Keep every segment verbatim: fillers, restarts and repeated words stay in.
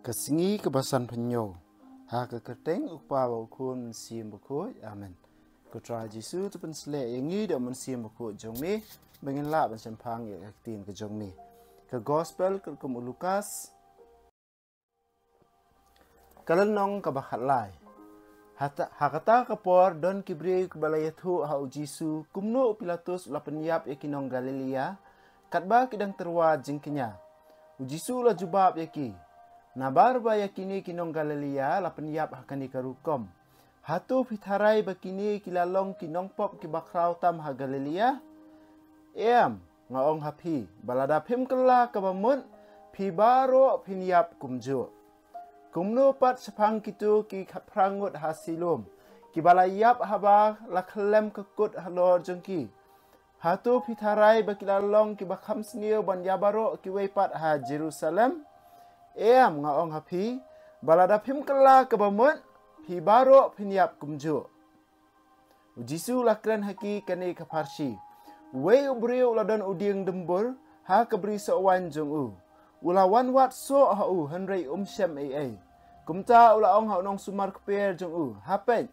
Ka sngi kaba sanphew hynñiew. Ha ka kyrteng u Kpa bad u Khun Mynsiem Bakhuid. Amen. Ko Trai Jisu, to pynshlur ïa ngi da u Mynsiem Bakhuid jong me, ba ngin lah ban shemphang ïa ka ktien ka jong me. Ka Gospel katkum u Lukas. Ka lynnong kaba khatlai. Hata, ha kata ka por don ki briew kiba la ïathuh ha u Jisu kumno u Pilatus u la pynïap ïa ki nong Galilea katba ki dang tyrwa jingkñia. U Jisu u la jubab ïa ki, nabar ba ïa kine ki nong Galilea la pynïap ha kane ka rukom, hato phi tharai ba kine ki la long ki nongpop kiba khraw tam ha Galilea? Em, nga ong ha phi, ba lada phim kylla kaba mut, phi baroh phin ïap kumjuh. Kumno pat shaphang kito ki khatphra ngut ha Siloam, kiba la ïap haba la khyllem ka kut halor jong ki, hato phi tharai ba ki la long kiba kham sniew ban ïa baroh kiwei pat ha Jerusalem? Em, nga ong ha phi, ba lada phim kylla kaba mut, phi baroh phin ïap kumjuh. U Jisu u la kren ha ki kane ka pharshi. Uwei u briew u la don u dieng dymbur ha ka bri soh waiñ jong u. U la wan wad soh ha u, hynrei um shem ei ei. Kumta u la ong ha u nongsumar kper jong u, ha peit,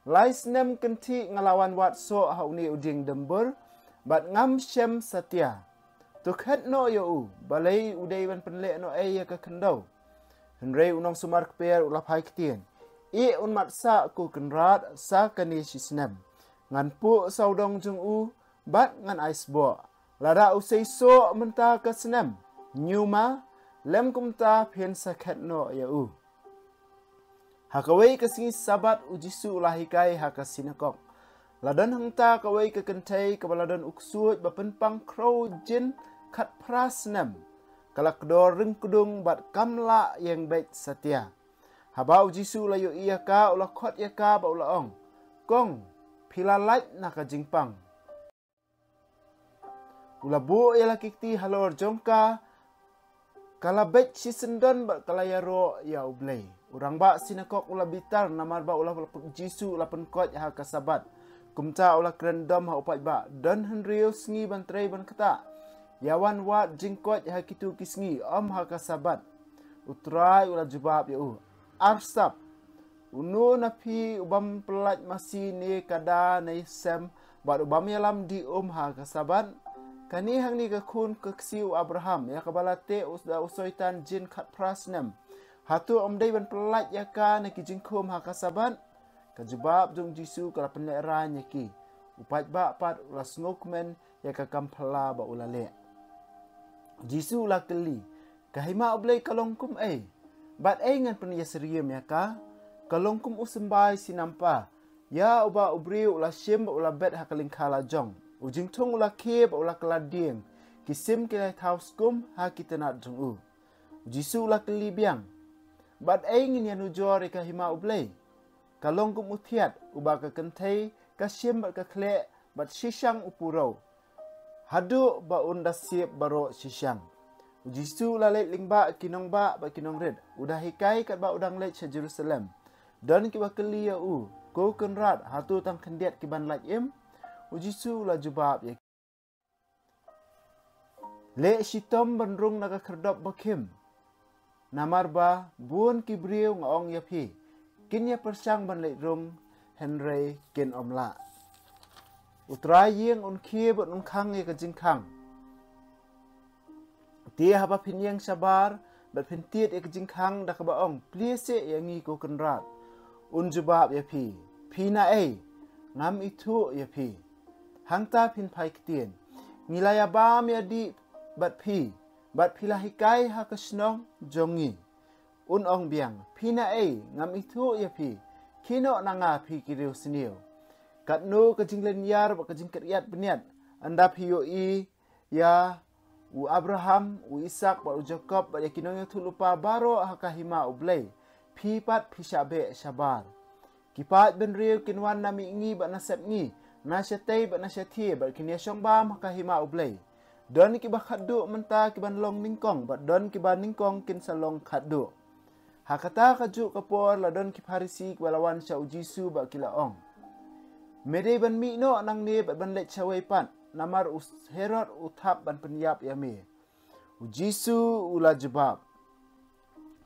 lai snem kynthih nga la wan wad soh ha une u dieng dymbur, bad ngam shem satia. To khet noh ïa u, balei u dei ban pynleh noh ei ïa ka khyndew? Hynrei u nongsumar kper u la phai ktien, ïeh un mat sah, ko Kynrad, sa kane shisnem. Ngan puh sawdong jong u bad ngan ai sboh. Lada u sei soh mynta ka snem, ñiuma, lem kumta phin sa khet noh ïa u. Ha kawei ka sngi Sabbath u Jisu u la hikai ha ka sinakok. La don hangta kawei ka kynthei kaba la don u ksuid ba pynpang khrew jin khatphra snem. Ka la kdor ryngkdung bad kam lah ïeng beit satia. Haba u Jisu u la ïohi ïa ka, u la khot ïa ka bad u la ong, kong, phi la lait na ka jingpang. U la buh ïa la ki kti halor jong ka, ka la beit shisyndon bad ka la ïaroh ïa U Blei. U rangbah sinakok u la bitar namar ba u la, Jisu u la pynkoit ha ka Sabbath. Kumta u la kren dom ha u paidbah, don hynriew sngi ban trei ban ktah. Ïa wan wad jingkoit ha kito ki sngi, ym ha ka Sabbath. U Trai u la jubab ïa u, arsap, uno na phi u bym pyllait masi ne kada ne sem, bad u bym ïalam dih um ha ka Sabbath? Kane hangne ka khun ka ksiew u Abraham, ïa kaba la teh u, da u Soitan jin khatphra snem, hato ym dei ban pyllait ïa ka na ki jingkhum ha ka Sabbath? Ka jubab jong u Jisu ka la pynlehraiñ ïa ki. U paidbah pat u la sngewkmen ïa ka kam phylla ba u la leh. U Jisu u la kylli, ka hima U Blei ka long kum ei? Bad ei ngan pynïasyriem ïa ka? Ka long kum u symbai sinampa, ïa uba u briew u la shim bad u la bet ha ka lyngkha la jong. U jingthung u la khie bad u la kylla dieng, ki sim ki la thaw skum ha ki tnat jong u. U Jisu u la kylli biang, bad ei ngin ïanujor ïa ka hima U Blei? Ka long kum u thiat, uba ka kynthei ka shim bad ka khleh, bad shishang u purew, haduh ba un da siep baroh shishang. U Jisu u la leit lyngba ki nongbah bad ki nongrit. U da hikai katba u dang leit sha Jerusalem. Don kiba kylli ïa u, ko Kynrad, hato tang khyndiat ki ban lait im? U Jisu u la jubab ïa ki, leh shitom ban rung na ka khyrdop bakhim. Namar ba bun ki briew, nga ong ïa phi, kin ïa pyrshang ban leit rung, hynrei kin ym lah. U Trai ïing un khie bad un khang ïa ka jingkhang. Te haba phin ïeng shabar bad phin tied ïa ka jingkhang da kaba ong, plie seh ïa ngi ko Kynrad, un jubab ïa phi, phi na ei? Ngam ithuh ïa phi. Hangta phin phai ktien, ngi la ïa bam ïa dih bad phi, bad phi la hikai ha ka shnong jong ngi. Un ong biang, phi na ei? Ngam ithuh ïa phi. Khie noh na nga phi ki riewsniew. Katno ka jinglynñiar bad ka jingkyrïat bniat, ynda phi ïohi ïa u Abraham, u Isak bad u Jakob bad ïa ki nongïathuhlypa baroh ha ka hima U Blei, phi pat phi shah beh shabar. Ki paid bynriew kin wan na mihngi bad na sepngi, na shatei bad na shathie, bad kin ïashong bam ha ka hima U Blei. Don kiba khatduh mynta ki ban long nyngkong, bad don kiba nyngkong kin sa long khatduh. Ha kata ka juh ka por la don ki Pharisi kiba la wan sha u Jisu bad ki la ong, me dei ban mih noh nangne bad ban leit shawei pat, namar u Herod u thap ban pynïap ïa me. U Jisu u la jubab,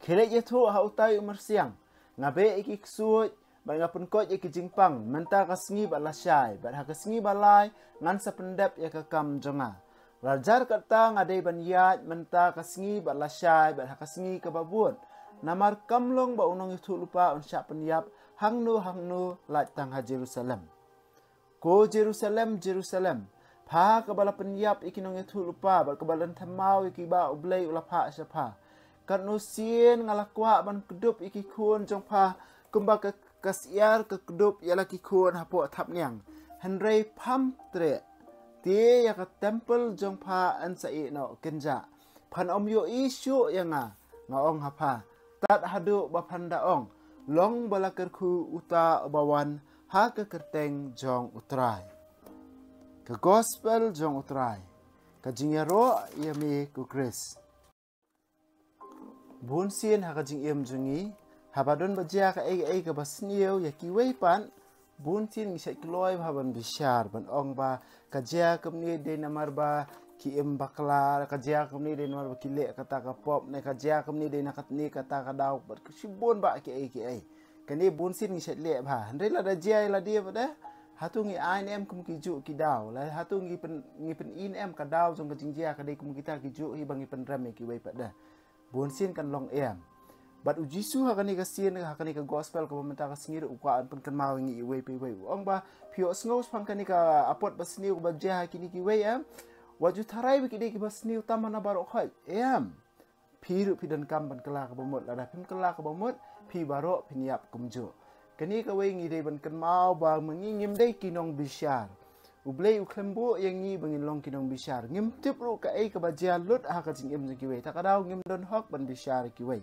Khie leit ïathuh ha utai u myrsiang. Nga beh ïa ki ksuid, bad nga pynkoit ïa ki jingpang, mynta ka sngi bad lashai, bad ha ka sngi ba lai, ngan sa pyndep ïa ka kam jong nga. Lada jar kata nga dei ban ïaid, mynta ka sngi bad lashai, bad ha ka sngi kaba bud. Namar kam long ba u nongïathuhlypa un shah pynïap, hangno hangno lait tang ha Jerusalem. Ko Jerusalem, Jerusalem, pha kaba la pynïap ïa ki nongïathuhlypa, bad kaba la thymmai ïa kiba U Blei u la phah sha pha. Katno sien nga la kwah ban kdup ïa ki khun jong pha, kumba ka, ka syiar ka kdup ïa la ki khun hapoh thapniang. Hynrei pham treh, te ïa ka templ jong pha yn sa ïeh noh kynjah. Phan ym ïohi shuh ïa nga, nga ong ha pha. Tad haduh ba phan da ong, long ba la kyrkhu uta uba wan ha ka kyrteng jong U Trai. Ka gospel jong U Trai. Ka jingïaroh ïa me ko Khrist. Bun sien ha ka jingim jong ngi, haba don ba jia kaei kaei kaba sniew ïa kiwei pat, bun sien ngi shait kloi bha ban bishar, ban ong ba ka jia kumne dei namar ba ki im bakla, ka jia kumne dei namar ba ki leh kata ka pop, ne ka jia kumne dei na katne kata ka daw, bad ka shibun ba kiei kiei. Kane bun sien ngi shait leh bha. Hynrei lada jia ïa lade pat de, hato ngi ai ne em kum ki juh ki daw, la hato ngi pyn, ngi pyni ne em ka daw jong ka jingjia ka dei kum kita ki juh hi ba ngi pynrem ïa kiwei pat de. Bun sien kan long em. Bad U Jisu ha kane ka sien, ha kane ka gospel kaba mynta ka sngi ruh u kwah ban pynkynmaw ïa ngi iwei pa iwei. U ong ba, phi ïohsngew shaphang kane ka apot ba sniew kaba jia ha kine kiwei em. Wat ju tharai ba ki dei kiba sniew tam ha na baroh khoit. Em. Phi ruh phi donkam ban kylla kaba mut, lada phim kylla kaba mut, phi baroh phin ïap kumjuh. Kane kawei ngi dei ban kynmaw ba ma ngi ngim dei ki nongbishar. U Blei u khlem buh ïa ngi ba ngin long ki nongbishar. Ngim tip ruh kaei kaba jia lut ha ka jingim jong kiwei. Ta ka daw ngim don hok ban bishar ïa kiwei.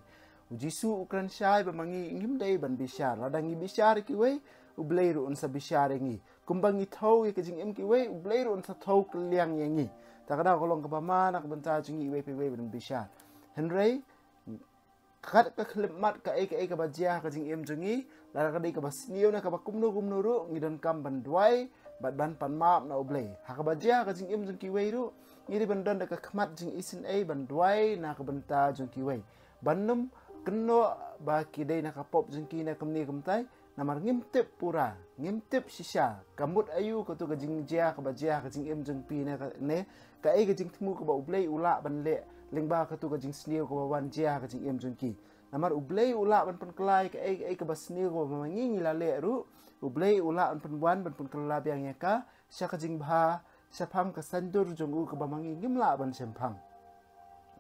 U Jisu u kren shai ba ma ngi ngim dei ban bishar. Lada ngi bishar ïa kiwei, U Blei ruh un sa bishar ïa ngi. Kumba ngi thew ïa ka jingim kiwei, U Blei ruh un sa thew kylliang ïa ngi. Ta ka daw ka long kaba ma na ka bynta jong ngi iwei pa iwei ban bishar. Hynrei, kat ka khyllipmat kaei kaei kaba jia ha ka jingim jong ngi, lada ka dei kaba sniew ne kaba kumno kumno ruh, ngi donkam ban duwai, bad ban pan map na U Blei. Ha kaba jia ha ka jingim jong kiwei ruh, ngi dei ban don da ka khmat jingisynei ban duwai na ka bynta jong kiwei. Ban ym kynnoh ba ki dei na ka pop jong ki ne kumne kumtai, namar ngim tip pura, ngim tip shisha, ka mut aïu katu ka jingjia kaba jia ha ka jingim jong phi ne ka, ne, kaei ka jingthmu kaba U Blei u lah ban leh, lyngba katu ka jingsniew kaba wan jia ha ka jingim jong ki. Namar U Blei u lah ban pynkylla ïa kaei kaei kaba sniew kaba ma ngi ngi la leh ruh, U Blei u lah ban pynwan ban pynkylla biang ïa ka, sha ka jingbha, shaphang ka saiñdur jong u kaba ma ngi ngim lah ban shemphang.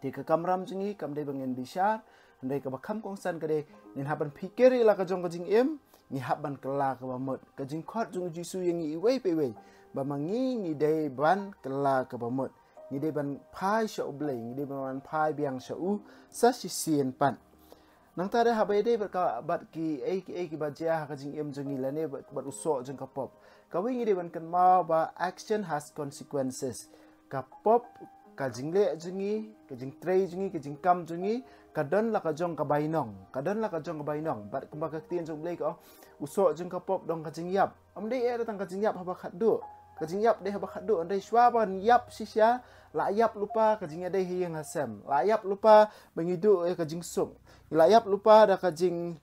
Te ka kamram jong ngi kam dei ba ngin bishar, hynrei kaba kham kongsan ka dei, ngin hap ban phikir ïa la ka jong ka jingim, ngi hap ban kylla kaba mut. Ka jingkhot jong U Jisu ïa ngi iwei pa iwei, ba ma ngi ngi dei ban kylla kaba mut. Ngi dei ban phai sha U Blei, ngi dei ban phai biang sha u, sa shisien pat. Nangta de haba ïadei bad ka, bad kiei kiei kiba jia ha ka jingim jong ngi lane bad, bad u soh jong ka pop. Kawei ngi dei ban kynmaw ba action has consequences. Ka pop, ka jingleh jong ngi, ka jingtrei jong ngi, ka jingkam jong ngi, ka don la ka jong ka bainong. Ka don la ka jong ka bainong. Bad kumba ka ktien jong U Blei ka ong, u soh jong ka pop don ka jingïap. Ym dei eh tang ka jingïap haba khatduh. Ka jingïap dei haba khatduh, hynrei shuwa ban ïap shisha, la ïap lypa ka jingïadei ha ïing ha sem. La ïap lypa ba ngi duh ïa ka jingsuk. La ïap lypa da ka jing,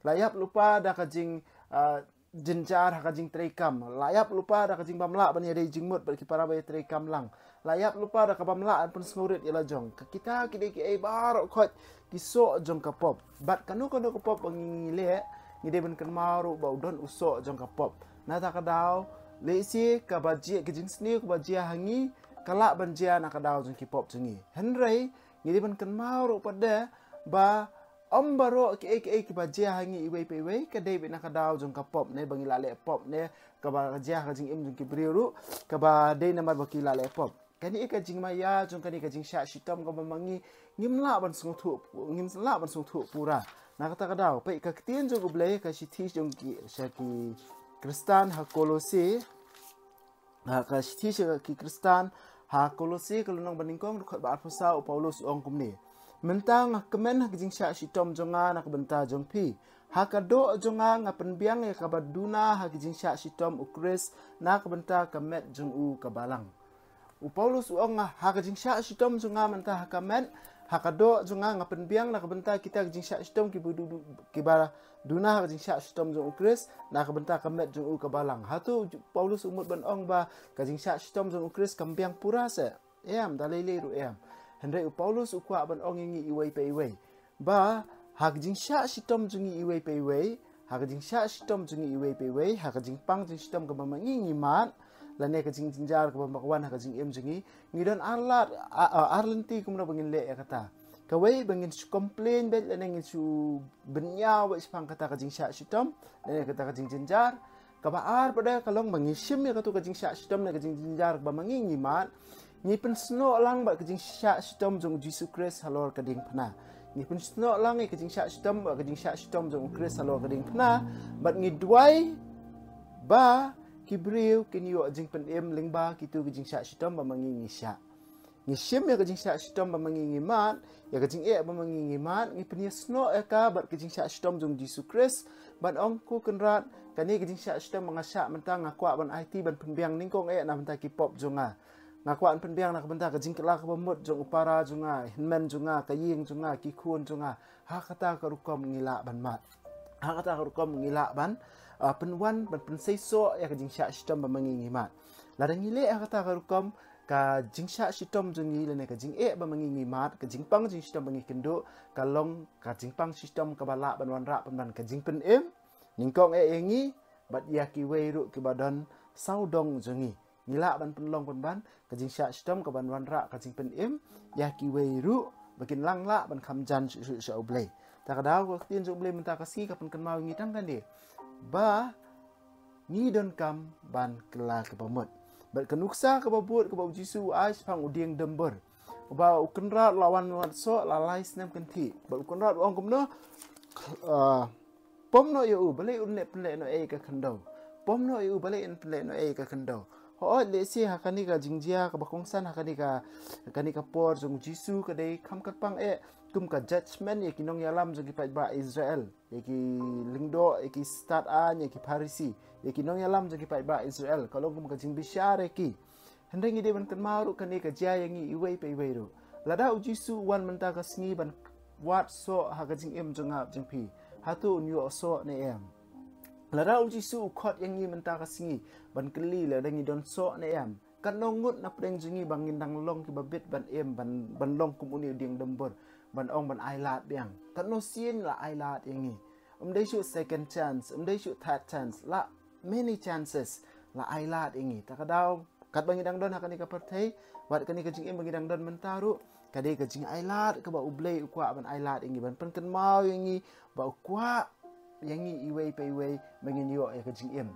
la ïap lypa da ka jing, ah, jynjar ha ka jingtrei kam. La ïap lypa da ka jingbym lah ban ïadei jingmut bad ki para ba ïatrei kam lang. La ïap lypa da ka bym lah ban pynsngewrit ïa la jong. Ka kita ki dei kiei baroh khoit ki soh jong ka pop. Bad kano kano ka pop ba ngi leh, ngi dei ban kynmaw ruh ba u don u soh jong ka pop. Nangta ka daw, lehse kaba jia, ka jingsniew kaba jia ha ngi, ka lah ban jia na ka daw jong ki pop jong ngi. Hynrei, ngi dei ban kynmaw ruh pat de, ba ym baroh kiei kiei kiba jia ha ngi iwei pa iwei, ka dei beit na ka daw jong ka pop ne, ba ngi la leh pop ne, kaba jia ha ka jingim jong ki briew ruh, kaba dei namar ba ki la leh pop. Kane ka jingmaïa jong kane ka jingshah shitom kaba ma ngi ngim lah ban sngewthuh, ngim lah ban sngewthuh pura. Na kata ka daw, peit ka ktien jong U Blei ka shithi jong ki, sha ki Khristan ha Kolose, ha ka shithi sha ki Khristan ha Kolose ka lynnong banyngkong dkhot ba arphew saw u Paulus u ong kumne. Mynta nga kmen ha ka jingshah shitom jong nga na ka bynta jong phi. Ha ka doh jong nga nga pynbiang ïa kaba duna ha ka jingshah shitom U Khrist na ka bynta ka met jong u ka balang. U Paulus u ong nga ha ka jingshah shitom jong nga mynta ha ka met, Ha ka doh jong nga nga pynbiang na ka bynta kita ka jingshah shitom kiba du, du, kiba duna ha ka jingshah shitom jong u Khrist na ka bynta ka met jong u ka balang. Hato u Paulus u mut ban ong ba ka jingshah shitom jong u Khrist kam biang pura se? Em, da lei lei ruh em. Hynrei u Paulus u kwah ban ong ïa ngi iwei pa iwei ba ha ka jingshah shitom jong ngi iwei pa iwei, ha ka jingshah shitom jong ngi iwei pa iwei, ha ka jingpang jingshitom kaba ma ngi ngi mad, lane ka jingjynjar kaba ma ka wan ha ka jingim jong ngi, ngi don ar lad, a, a, ar lynti kumno ba ngin leh ïa kata. Kawei ba ngin shu complain beit lane ngin shu bynñiaw beit shaphang kata ka jingshah shitom lane kata ka jingjynjar. Kaba ar pat de ka long ba ngi shim ïa kato ka jingshah shitom ne ka jingjynjar kaba ma ngi ngi mad, ngi pynsnoh lang bad ka jingshah shitom jong u Jisu Khrist halor ka diengphna. Ngi pynsnoh lang ïa ka jingshah shitom bad ka jingshah shitom jong u Khrist halor ka diengphna. Bad ngi duwai ba ki briew kin ïoh jingpynim lyngba kito ki jingshah shitom ba ma ngi ngi shah. Ngi shim ïa ka jingshah shitom ba ma ngi ngi mad, ïa ka jingeh ba ma ngi ngi mad, ngi pynïasnoh ïa ka bad ka jingshah shitom jong u Jisu Khrist. Ban ong, ko Kynrad, kane ka jingshah shitom ba nga shah mynta nga kwah ban aiti ban pynbiang nyngkong eh na bynta ki pop jong nga. Nga kwah ban pynbiang na ka bynta ka jingkylla kaba mut jong u para jong nga, hynmen jong nga, ka ïing jong nga, ki khun jong nga. Ha kata ka rukom ngi lah ban mad. Ha kata ka rukom ngi lah ban, ah, pynwan ban pynseisoh ïa ka jingshah shitom ba ma ngi ngi mad. Lada ngi leh ha kata ka rukom, ka jingshah shitom jong ngi lane ka jingeh ba ma ngi ngi mad, ka jingpang jingshitom ba ngi kynduh, ka long ka jingpang shitom kaba lah ban wanrah pynban ka jingpynim nyngkong eh ïa ngi bad ïa kiwei ruh kiba don sawdong jong ngi. Ngi lah ban pynlong pynban ka jingshah shitom kaban wanrah ka jingpynim ïa kiwei ruh ba kin lang lah ban kham jan shuh shuh sha U Blei. Ta ka daw ka ktien jong U Blei mynta ka sngi ka pynkynmaw ïa ngi tang kane ba ngi donkam ban kylla kaba mut. Bad ka nuksa kaba bud kaba U Jisu u ai shaphang u dieng dymbur, uba u Kynrad u la wan wad soh la lai snem kynthih. Bad u Kynrad u ong kumno? Ah, pom noh ïa u, balei un leh pynleh noh ei ka khyndew? Pom noh ïa u, balei un pynleh noh ei ka khyndew? Hooid, lehse ha kane ka jingjia kaba kongsan ha kane ka, kane ka por jong U Jisu ka dei kham kyrpang eh kum ka judgment ïa ki nongïalam jong ki paidbah Israel, ïa ki lyngdoh, ïa ki stad aiñ, ïa ki Pharisi, ïa ki nongïalam jong ki paidbah Israel, ka long kum ka jingbishar ïa ki. Hynrei ngi dei ban kynmaw ruh kane ka jia ïa ngi iwei pa iwei ruh. Lada U Jisu u wan mynta ka sngi ban wad soh ha ka jingim jong nga jong phi, hato un ïoh soh ne em? Lada U Jisu u khot ïa ngi mynta ka sngi ban kylli lada ngi don soh ne em, katno ngut na pdeng jong ngi ba ngin dang long kiba bit ban im, ban, ban long kum une u dieng dymbur, ban ong ban ai lad biang? Katno sien la ai lad ïa ngi? Ym dei shuh second chance, ym dei shuh third chance, la many chances la ai lad ïa ngi. Ta ka daw katba ngi dang don ha kane ka pyrthei, wat kane ka jingim ba ngi dang don mynta ruh, ka dei ka jingai lad kaba U Blei u kwah ban ai lad ïa ngi, ban pynkynmaw ïa ngi ba u kwah ïa ngi iwei pa iwei ba ngin ïoh ïa ka jingim.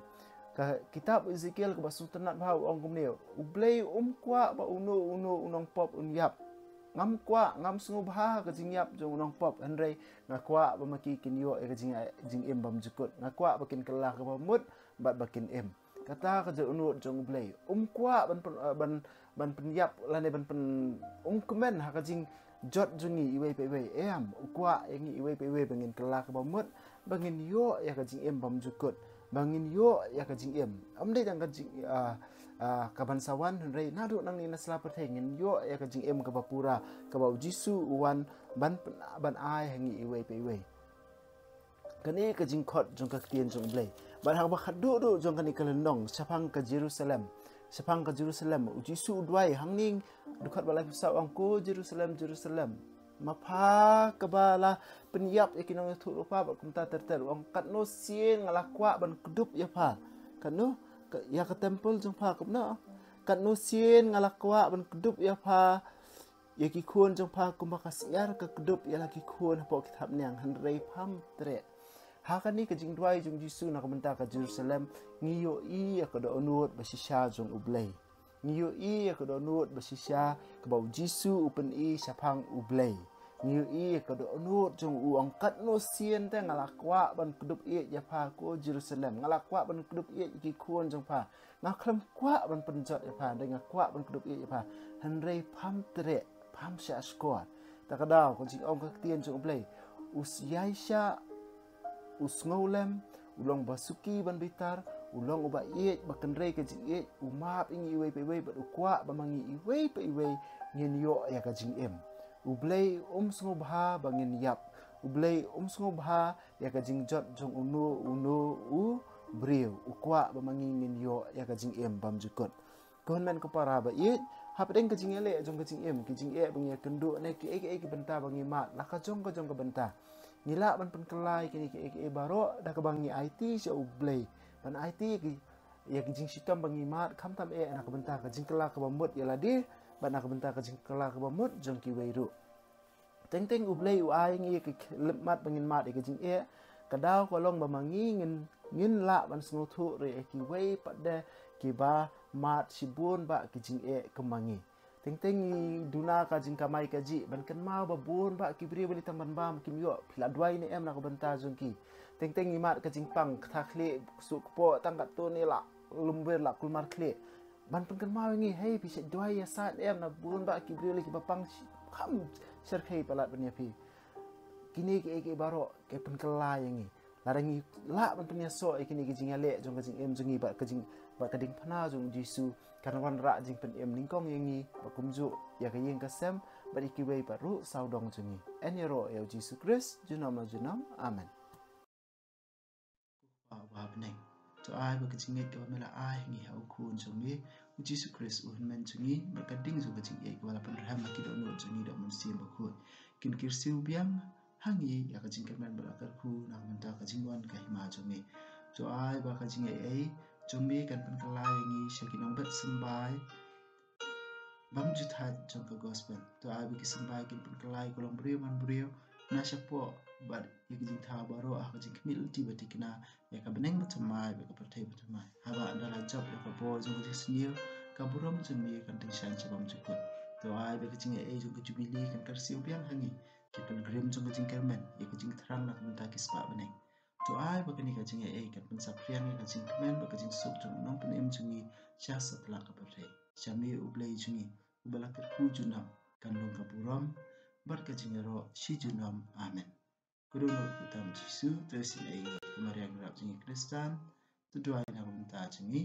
Ka kitab Ezekiel kaba sngewtynnat bha u ong kumne, U Blei um kwah ba uno uno u nongpop un ïap. Ngam kwah, ngam sngewbha ka jingïap jong u nongpop, hynrei nga kwah ba ma ki kin ïoh ïa ka jing, jingim bymjukut. Nga kwah ba kin kylla kaba mut bad ba kin im. Kata ka jingïeit jong U Blei. Um kwah ban pyn, eh, ban, ban pynïap lane ban pyn, um kmen ha ka jingjot jong ngi iwei pa iwei. Em, u kwah ïa ngi iwei pa iwei ba ngin kylla kaba mut, ba ngin ïoh ïa ka jingim bymjukut, ba ngin ïoh ïa ka jingim. Ym dei tang ka jing, ah, ah, kaban sa wan, hynrei naduh nangne na sla pyrthei ngin ïoh ïa ka jingim kaba pura, kaba U Jisu u wan ban pyn, ban ai ha ngi iwei pa iwei. Kane ka jingkhot jong ka ktien jong U Blei. Bad ha kaba khatduh duh jong kane ka lynnong, shaphang ka Jerusalem. Shaphang ka Jerusalem, U Jisu u duwai hangne, dkhot ba laiphew saw u ong, ko Jerusalem, Jerusalem, ma pha kaba la pynïap ïa ki nongïathuhlypa bad kumta ter ter, u ong, katno sien nga la kwah ban kdup ïa pha. Katno, ka, ïa ka temple jong pha, kumno? Katno sien nga la kwah ban kdup ïa pha, ïa ki khun jong pha kumba ka syiar ka kdup ïa la ki khun hapoh ki thapniang, hynrei pham treh. Ha kane ka jingduwai jong U Jisu na ka bynta ka Jerusalem, ngi ïohi ïa ka dohnud ba shisha jong U Blei. Ngi ïohi ïa ka dohnud ba shisha kaba U Jisu u pyni shaphang U Blei. Ngi ïohi ïa ka dohnud jong u, u ong, katno sien te nga la kwah ban kdup ïeit ïa pha, ko Jerusalem. Nga la kwah ban kdup ïeit ïa ki khun jong pha. Nga khlem kwah ban pynjot ïa pha, hynrei nga kwah ban kdup ïeit ïa pha. Hynrei pham treh, pham shah shkor. Ta ka daw, ka jingong ka ktien jong U Blei, u ïaishah, u sngewlem, u long ba suki ban bitar, u long uba ïeit, ba kynrei ka jingïeit, u map ïa ngi iwei pa iwei, bad u kwah ba ma ngi iwei pa iwei ngin ïoh ïa ka jingim. U Blei um sngewbha ba ngin ïap. U Blei um sngewbha ïa ka jingjot jong uno uno u briew. U kwah ba ma ngi ngin ïoh ïa ka jingim bymjukut. Ko hynmen ko para ba ïeit, hapdeng ka jingïaleh jong ka jingim, ka jingeh ba ngi ïakynduh ne kiei kiei ki bynta ba ngi mad, la ka jong ka jong ka bynta, ngi lah ban pynkylla ïa kine kiei kiei baroh da kaba ngi aiti sha U Blei. Ban aiti ïa ki, ïa ki jingshitom ba ngi mad, khamtam eh na ka bynta ka jingkylla kaba mut ïa lade bad na ka bynta ka jingkylla kaba mut jong kiwei ruh. Teng teng U Blei u ai ngi ka khyllipmat ba ngin mad ïa ka jingeh. Ka daw ka long ba ma ngi ngin, ngin lah ban sngewthuh ruh ïa kiwei pat de kiba mad shibun bah ki jingeh kum ma ngi. Teng teng ngi duna ka jingkamai kajih ban kynmaw ba bun bah ki briew ba leit tang ban bam kim ïoh, phi la duwai ne em na ka bynta jong ki. Teng teng ngi mad ka jingpang, ktah khlieh, ksuh kpoh, tang katto ne la lum wer, la kulmar khlieh. Ban pynkynmaw ïa ngi, hei, phi shait duwai ïa sat em, na bun bah ki briew lei kiba pang shi-, kham shyrkhei palat ban ïa phi. Kine kiei kiei baroh ki pynkylla ïa ngi. Lada ngi lah ban pynïasoh ïa kine ki jingïaleh jong ka jingim jong ngi bad ka jing, bad ka diengphna jong U Jisu, kan wanrah jingpynim nyngkong ïa ngi bad kumjuh ïa ka ïing ka sem bad ïa kiwei pat ruh sawdong jong ngi. Yn ïaroh ïa U Jisu Khrist junom la junom. Amen. Ko Kpa uba ha bneng, to ai ba ka jingngeit kaba me la ai ha ngi ha u Khun jong me U Jisu Khrist u hynmen jong ngi, bad ka ding jong ka jingngeit kaba la pynrhem ha ki dohnud jong ngi da U Mynsiem Bakhuid, kin kyrsiew biang ha ngi ïa ka jingkyrmen bad la kyrkhu na ka bynta ka jingwan ka hima jong me. To ai ba ka jingaiei jong me kan pynkylla ïa ngi sha ki nongbet symbai bymjukut jong ka gospel. To ai ba ki symbai kin pynkylla ïa ka longbriew manbriew na shapoh bad ïa ki jingthaw baroh ha ka jingkhmih lynti ba thikna ïa ka bneng bathymmai bad ka pyrthei bathymmai. Haba ynda la jop ïa ka bor jong ka jingsniew, ka burom jong me kan tyngshaiñ sha bymjukut. To ai ba ka jingaiei jong ka Jubili kan kyrsiew biang ha ngi, ki pilgrim jong ka jingkyrmen, ïa ka jingthrang na ka bynta ki spah bneng. To ai ba kane ka jingaiei kan pynsaphriang ïa ka jingkmen bad ka jingsuk jong u Nongpynim jong ngi sha satlak ka pyrthei. Sha me U Blei jong ngi uba la kyrkhu junom, kan long ka burom bad ka jingïaroh shi junom. Amen. Ka dohnud kyrteng U Jisu, to isynei ïa ngi, ko Maria nongrep jong ngi Khristan, to duwai na ka bynta jong ngi.